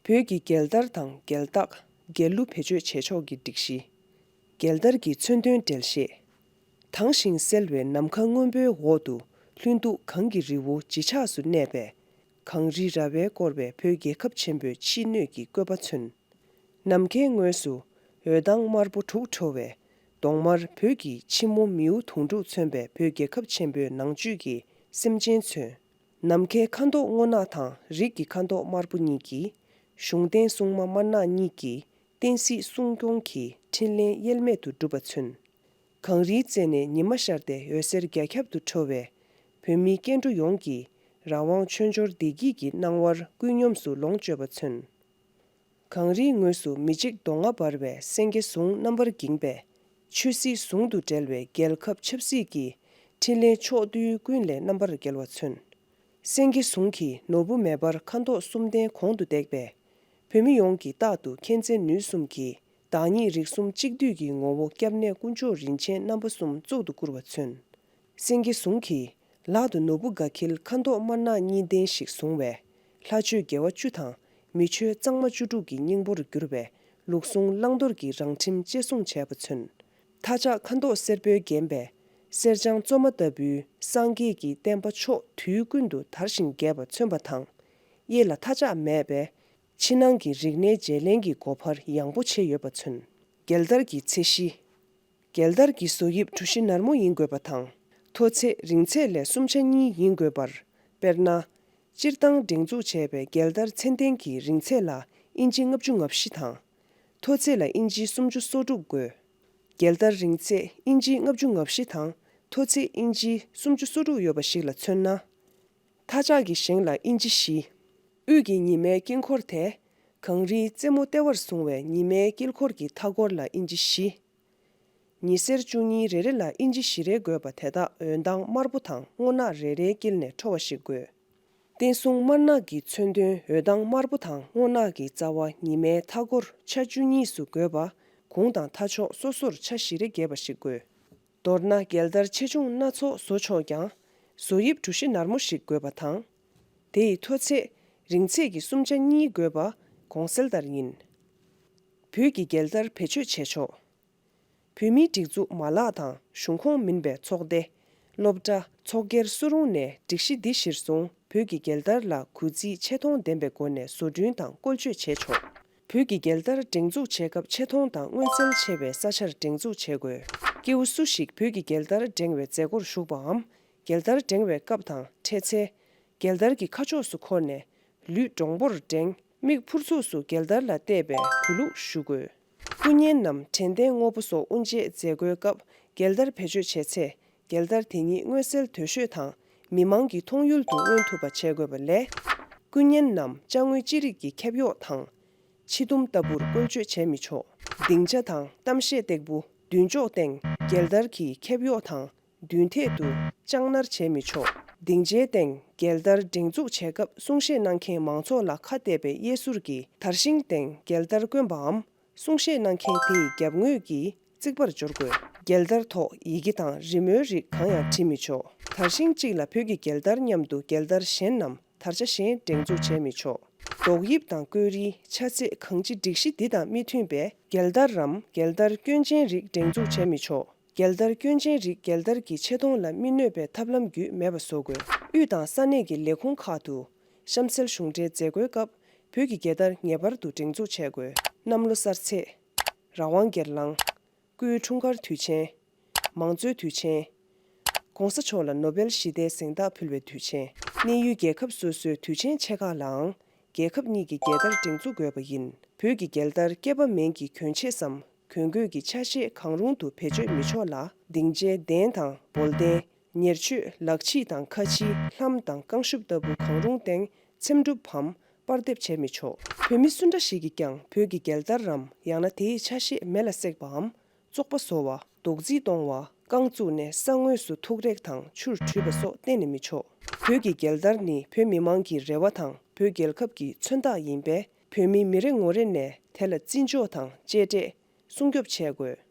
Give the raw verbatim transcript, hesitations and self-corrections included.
བོད་ཀྱི་རྒྱལ་དར་དང་རྒྱལ་རྟགས། རྒྱལ་གླུ་བེད་སྤྱོད་བྱེད་ཕྱོགས་ཀྱི་སྒྲིག་གཞི། རྒྱལ་དར་གྱི་མཚོན་དོན་འགྲེལ་བཤད། དྭངས་ཤིང་གསལ་བའི་ནམ་མཁའ་སྔོན་པོའི་འོག་ཏུ་ལྷུན་སྡུག་གངས་ཀྱི་རི་བོ་བརྗིད་ཆགས་སུ་གནས་པས། གངས་རི་ར་བས་བསྐོར་བའི་བོད་རྒྱལ་ཁབ་ཆེན་པོའི་ཕྱི་སྣོད་ཀྱི་བཀོད་པ་མཚོན། ནམ་མཁའི་ངོས་སུ་འོད་མདངས་དམར་པོ་དྲུག་འཕྲོ་བའི་གདོང་དམར་བོད་ཀྱི་ཕྱི་མོ་མིའུ་གདུང་དྲུག་མཚོན་པའི་བོད་རྒྱལ་ཁབ་ཆེན་པོའི་ནང་བཅུད་ཀྱི་སེམས་ཅན་མཚོན། ནམ་མཁའི་ཁ་མདོག་སྔོ་ནག་དང་རིགས་ཀྱི་ཁ་མདོག་དམར་པོ་གཉིས་ཀྱིས་གཞུང་རྟེན་སྲུང་མ་དམར་ནག་གཉིས་ཀྱི་བསྟན་སྲིད་སྲུང་སྐྱོང་གི་འཕྲིན་ལས་དབྱེར་མེད་དུ་སྒྲུབ་པ་མཚོན། གངས་རིའི་རྩེ་ནས་ཉི་མ་ཤར་ཏེ་འོད་ཟེར་རྒྱ་ཁྱབ་ཏུ་འཕྲོ་བས། བོད་མི་སྐྱེ་འགྲོ་ཡོངས་ཀྱི་རང་དབང་ཆོས་འབྱོར་བདེ་སྐྱིད་ཀྱི་སྣང་བར་ཀུན་སྙོམས་སུ་ལོངས་སྤྱོད་པ་མཚོན། གངས་རིའི་ངོས་སུ་མི་འཇིགས་གདོང་ལྔ་འབར་བའི་སེང་གེ་ཟུང་རྣམ་པར་བསྒྱིངས་པས། ཆོས་སྲིད་ཟུང་དུ་འབྲེལ་བའི་རྒྱལ་ཁབ་ཆབ་སྲིད་ཀྱི་འཕྲིན་ལས་ཕྱོགས་དུས་ཀུན་ལས་རྣམ་པར་རྒྱལ་བ་མཚོན། སེང་གེ་ཟུང་གི་ནོར་བུ་མེ་འབར་ཁ་མདོག་གསུམ་ལྡན་གོང་དུ་བཏེགས་པས། བོད་མི་ཡོངས་ཀྱིས་རྟག་ཏུ་མཁྱེན་བརྩེ་ནུས་གསུམ་གྱིས་བདག་ཉིད་རིགས་གསུམ་གཅིག་བསྡུས་ཀྱི་ངོ་བོ་སྐྱབས་གནས་དཀོན་མཆོག་རིན་ཆེན་རྣམ་པ་གསུམ་གཙུག་ཏུ་བཀུར་བ་མཚོན། སེང་གེ་ཟུང་གིས་ལག་ཏུ་ནོར་བུ་དགའ་འཁྱིལ་ཁ་མདོག་དམར་ནག་གཉིས་ལྡན་ཞིག་བཟུང་བས། ལྷ་ཆོས་དགེ་བ་བཅུ་དང་མི་ཆོས་གཙང་མ་བཅུ་དྲུག་གི་སྙིང་པོར་གྱུར་པའི་ལུགས་ཟུང་བླང་དོར་གྱི་རང་ཁྲིམས་གཅེས་སྲུང་བྱས་པ་མཚོན། མཐའ་ལྕགས་ཁ་མདོག་སེར་པོས་བརྒྱན་པས། གསེར་སྦྱངས་བཙོ་མ་ལྟ་བུའི་སངས་རྒྱས་ཀྱི་བསྟན་པ་ཕྱོགས་དུས་ཀུན་ཏུ་དར་ཞིང་རྒྱས་པ་མཚོན་པ་དང་། གཡས་ལ་མཐའ་ལྕགས་མེད་པས། ཕྱི་ནང་གི་རིག་གནས་བརྗེ་ལེན་གྱི་སྒོ་འཕར་ཡངས་པོ་ཕྱེ་ཡོད་པ་མཚོན། རྒྱལ་དར་གྱི་ཚད་གཞི། རྒྱལ་དར་གྱི་བཟོ་དབྱིབས་གྲུ་བཞི་ནར་མོ་ཡིན་དགོས་པ་དང་། མཐོ་ཚད་རིང་ཚད་ལས་གསུམ་ཆ་གཉིས་ཡིན་དགོས་པར། དཔེར་ན། སྤྱིར་བཏང་སྒྲེང་འཛུགས་བྱས་པའི་རྒྱལ་དར་མཚན་ལྡན་གྱི་རིང་ཚད་ལ་ཨིན་ཅི་ལྔ་བཅུ་ང་བཞི་དང་། མཐོ་ཚད་ལ་ཨིན་ཅི་སུམ་ཅུ་སོ་དྲུག་དགོས། རྒྱལ་དར་རིང་ཚད་ཨིན་ཅི་ལྔ་བཅུ་ང་བཞི་དང་མཐོ་ཚད་ཨིན་ཅི་སུམ་ཅུ་སོ་དྲུག་ཡོད་པ་ཞིག་ལ་མཚོན་ན། མཐའ་ལྕགས་ཀྱི་བཞེང་ལ་ཨིན་ཅི་བཞི། དབུས་ཀྱི་ཉི་མའི་དཀྱིལ་འཁོར་དེ། གངས་རིའི་རྩེ་མོ་ལྟེ་བར་བཟུང་བའི་ཉི་མའི་དཀྱིལ་འཁོར་གྱི་མཐའ་སྐོར་ལ་ཨིན་ཅི་བཞི། ཉི་ཟེར་བཅུ་གཉིས་རེ་རེ་ལ་ཨིན་ཅི་བཞི་རེ་དགོས་པ་དེ་དག་འོད་མདངས་དམར་པོ་དང་སྔོ་ནག་རེ་རེའི་དཀྱིལ་ནས་འཕྲོ་བ་ཞིག་དགོས། བསྟན་སྲུང་དམར་ནག་གི་མཚོན་དོན་འོད་མདངས་དམར་པོ་དང་སྔོ་ནག་གི་རྩ་བ་ཉི་མའི་མཐའ་སྐོར་ཆ་བཅུ་གཉིས་སུ་བགོས་པ། གུང་དང་མཐའ་ཕྱོགས་སོ་སོར་ཆ་བཞི་རེ་བརྒྱབ་པ་ཞིག་དགོས། མདོར་ན་རྒྱལ་དར་ཆེ་ཆུང་སྣ་ཚོགས་བཟོ་ཆོག་ཀྱང་། བཟོ་དབྱིབས་གྲུ་བཞི་ནར་མོ་ཞིག་དགོས་པ་དང་། དེ་ཡི་མཐོ་ཚད་རིང་ཚད་ཀྱི་གསུམ་ཆ་གཉིས་དགོས་པ་གོང་གསལ་ལྟར་ཡིན། བོད་ཀྱི་རྒྱལ་དར་བེད་སྤྱོད་བྱེད་ཕྱོགས། བོད་མིའི་སྒྲིག་འཛུགས་མ་ལག་དང་གཞུང་ཁོངས་མིན་པའི་ཚོགས་སྡེ། སློབ་གྲྭ། ཚོགས་སྒེར་སུ་རུང་ནས་སྒྲིག་གཞི་འདི་གཞིར་བཟུང་བོད་ཀྱི་རྒྱལ་དར་ལ་གུས་བརྩི་ཆེ་མཐོང་ལྡན་པའི་སྒོ་ནས་བཟོ་སྐྲུན་དང་བཀོལ་སྤྱོད་བྱེད་ཆོག་བོད་ཀྱི་རྒྱལ་དར་སྒྲེང་འཛུགས་བྱེད་སྐབས་ཆེ་མཐོང་དང་མངོན་གསལ་ཆེ་བའི་ས་ཆར་སྒྲེང་འཛུགས་བྱེད་དགོས། སྐྱེ་བོ་སུ་ཞིག་བོད་ཀྱི་རྒྱལ་དར་སྒྲེང་བའི་མཛད་སྒོར་ཞུགས་པའམ། རྒྱལ་དར་སྒྲེང་བའི་སྐབས་དང་འཕྲད་ཚེ། རྒྱལ་དར་གྱི་ཁ་ཕྱོགས་སུ་འཁོར་ནས། ལུས་འདྲོང་པོར་སྒྲེང་། མིག་ཕུར་ཚུགས་སུ་རྒྱལ་དར་ལ་གཏད་པའི་གུས་ལུགས་ཞུ་དགོས། སྐུ་བརྙན་ནམ་དྲན་རྟེན་དངོས་པོ་སོགས་དབུ་འབྱེད་མཛད་སྒོའི་སྐབས་རྒྱལ་དར་བེད་སྤྱོད་བྱེད་ཚེ། རྒྱལ་དར་དེ་ཉིད་མངོན་གསལ་དོད་ཤོས་དང་མི་མང་གི་མཐོང་ཡུལ་དུ་མངོན་ཐུབ་པ་བྱེད་དགོས་པ་ལས། སྐུ་བརྙན་ནམ་ཅ་དངོས་ཅི་རིགས་ཀྱི་ཁེབས་གཡོག་དང་། ཕྱི་ཐུམ་ལྟ་བུར་བཀོལ་སྤྱོད་བྱེད་མི་ཆོག་སྡིངས་ཆ་དང་གཏམ་བཤད་སྟེགས་བུ། མདུན་ཅོག་སྟེང་རྒྱལ་དར་གྱི་ཁེབས་གཡོག་དང་། མདུན་ཐད་དུ་ལྕགས་ནར་བྱེད་མི་ཆོག་སྡིངས་ཆའི་སྟེང་རྒྱལ་དར་སྒྲེང་འཛུགས་བྱེད་སྐབས་གསུང་བཤད་གནང་མཁན་མང་ཚོགས་ལ་ཁ་གཏད་པའི་གཡས་ཟུར་གྱི་དར་ཤིང་སྟེང་རྒྱལ་དར་བསྐོན་པའམ། གསུང་བཤད་གནང་མཁན་དེ་ཡི་རྒྱབ་ངོས་ཀྱི་རྩིག་པར་སྦྱོར་དགོས། རྒྱལ་དར་ཐོག་ཡི་གེ་དང་རི་མོའི་རིགས་གང་ཡང་བྲི་མི་ཆོག་དར་ཤིང་གཅིག་ལ་བོད་ཀྱི་རྒྱལ་དར་མཉམ་དུ་རྒྱལ་དར་གཞན་ནམ་དར་ཆ་གཞན་སྒྲེང་འཛུགས་བྱེད་མི་ཆོག་རྡོག་དབྱིབས་དང་བཀོད་རིས། ཆ་ཚད་གང་ཅི་སྒྲིག་གཞི་འདི་དང་མི་མཐུན་པའི་རྒྱལ་དར་རམ་རྒྱལ་དར་སྐྱོན་ཅན་རིགས་སྒྲེང་འཛུགས་བྱེད་མི་ཆོག་རྒྱལ་དར་སྐྱོན་ཅན་རིགས་རྒྱལ་དར་གྱི་ཆེ་མཐོང་ལ་མི་གནོད་པའི་ཐབས་ལམ་བརྒྱུད་མེད་པ་བཟོ་དགོས། དབུས་དང་ས་གནས་ཀྱི་ལས་ཁུངས་ཁག་ཏུ་གཤམ་གསལ་གཞུང་འབྲེལ་མཛད་སྒོའི་སྐབས་བོད་ཀྱི་རྒྱལ་དར་ངེས་པར་དུ་སྒྲེང་འཛུགས་བྱེད་དགོས། གནམ་ལོ་གསར་ཚེས། རང་དབང་སྒེར་ལངས། སྐུའི་འཁྲུངས་སྐར་དུས་ཆེན། མང་གཙོའི་དུས་ཆེན། ྋགོང་ས་མཆོག་ལ་ནོ་བེལ་ཞི་བདེའི་གཟེངས་རྟགས་ཕུལ་བའི་དུས་ཆེན། གནས་ཡུལ་རྒྱལ་ཁབ་སོ་སོའི་དུས་ཆེན་ཆེ་ཁག་ལའང་རྒྱལ་ཁབ་གཉིས་ཀྱི་རྒྱལ་དར་སྒྲེང་འཛུགས་དགོས་པ་ཡིན། བོད་ཀྱི་རྒྱལ་དར་སྐེད་པ་མེད་ཀྱི་གྱོན་ཆས་སམ་གྱོན་གོས་ཀྱི་ཆ་ཤས་གང་རུང་དུ་བེད་སྤྱོད་མི་ཆོག་ལ། སྡིངས་ཆའི་གདན་དང་འབོལ་གདན། ཉེར་མཆོད། ལག་ཕྱིས་དང་ཁ་ཕྱིས། ལྷམ་དང་རྐང་ཤུབས་ལྟ་བུ་གང་རུང་སྟེང་འཚེམ་དྲུབ་བམ་པར་འདེབས་བྱེད་མི་ཆོག་བོད་མི་སུ་འདྲ་ཞིག་གིས་ཀྱང་བོད་ཀྱི་རྒྱལ་དར་རམ་ཡང་ན་དེའི་ཆ་ཤས་མེ་ལ་བསྲེགས་པའམ། བཙོག་པ་བཟོ་བ། རྡོག་རྫིས་གཏོང་བ། རྐང་བཙུགས་ནས་ས་ངོས་སུ་ཐུག་རེག་དང་ཆུར་འཁྲུད་པ་སོགས་གཏན་ནས་མི་ཆོག་བོད་ཀྱི་རྒྱལ་དར་ནི་བོད་མི་མང་གི་རེ་བ་དང་བོད་རྒྱལ་ཁབ་ཀྱི་མཚོན་རྟགས་ཡིན་པས། བོད་མི་མི་རེ་ངོ་རེ་ནས་དེ་ལ་བརྩི་འཇོག་དང་གཅེས་སྤྲས། སྲུང་སྐྱོབ་བྱེད་དགོས།